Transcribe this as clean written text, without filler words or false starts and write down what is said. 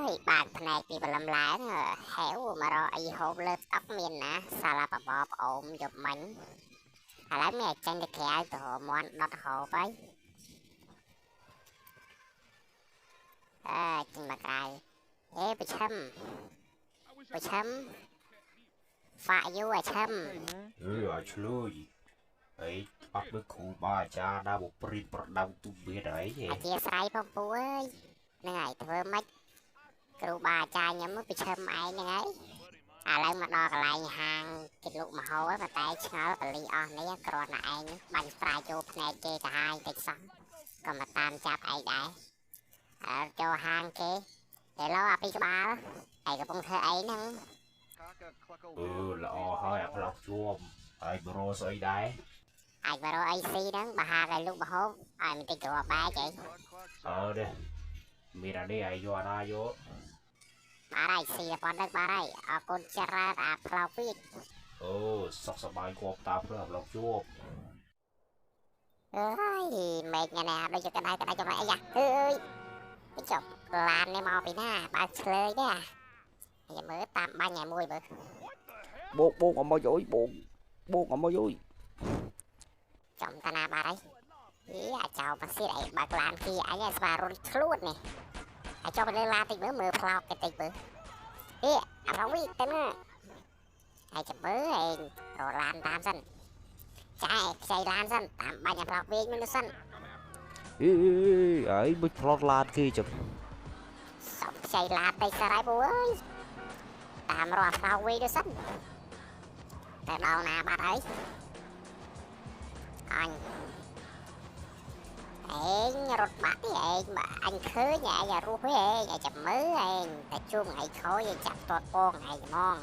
យ បើកភ្នែកពីព្រលឹមឡើង ហែវមករកអីហូបលើតុមានណា សាឡាបបបអូមយប់មិញ ឥឡូវមានចេញទៅក្រៅទៅរកមាន់ដុតហូបហើយ អើចេញមកក្រៅ អេប្រឈឹម ប្រឈឹមហ្វាក់យូអាឈឹម អឺអាឆ្លើយអី អត់មើលគ្រូបាអាចារ្យណាមកព្រៀនប្រដៅទូមានអី អធិស្ឋានផងពូអើយ ហ្នឹងហើយ ធ្វើម៉េចគ្រូបាអាចារ្យខ្ញុំប្រឈឹមឯងហ្នឹងហើយ ឥឡូវមកដល់កន្លែងហាងគេលក់ម្ហូបហើយ ប៉ុន្តែឆ្ងល់បលីអស់នេះ គ្រាន់តែឯងបាញ់ស្រាយចូលភ្នែកគេកាហាយតិចសោះ ក៏មកតាមចាប់ឯងដែរ អើចូលហាងគេ ហេឡូ អាពីក្បាលឯងកំពុងធ្វើអីហ្នឹង អឺល្អហើយ អាផ្លោកជួមហើយ បរោស្អីដែរ អាចបរោអីស៊ីហ្នឹង បើហាឲ្យលុកម្ហូបឲ្យមិនតិចគ្រាប់បែកអី អឺនេះមានអានេះឲ្យយកអាណាយក បាទហើយ ស៊ីតែប៉ុណ្្នឹង បាទហើយ អរគុណច្រើនអាផ្លោកវិញ អូសុខសប្បាយគប់តាមផ្លូវអាផ្លោកជួប អើយមេឃញ៉ាដូចជាកដៅកដៅចំណែកអីយ៉ា អើយចុះឡាននេះមកពីណា បើឆ្លើយដែរ ខ្ញុំមើលតាមបាញ់ឲ្យមួយមើល បោកបោកអមយអុយ បោកបោកអមយអុយ ចំតាណាបាត់ហើយ អីអាចោមកសៀតអី បើកឡានគីអញស្វារុនខ្លួននេះ អាចចុះទៅលើឡានតិចមើល មើលផ្លោកគេតិចមើល អេអាផ្លោកវិញទៅណា ហើយចាំមើលឯងរកឡានតាមសិន ចែខ្ចីឡានសិន តាមបាញ់អាផ្លោកវិញមើលសិន អេអីមិនផ្លត់ឡានគេចាំ សុំខ្ចីឡានតិចសិនហើយពូអើយ តាមរកអាផ្លោកវិញទៅសិន តែដល់ណាបាត់ហើយ អញឯងរត់បាត់ទេឯង បើអញឃើញឯងរស់ទេឯង ឯងចាំមើលឯង តែជួបថ្ងៃក្រោយឯងចាប់ទាត់ពងឯងហ្មង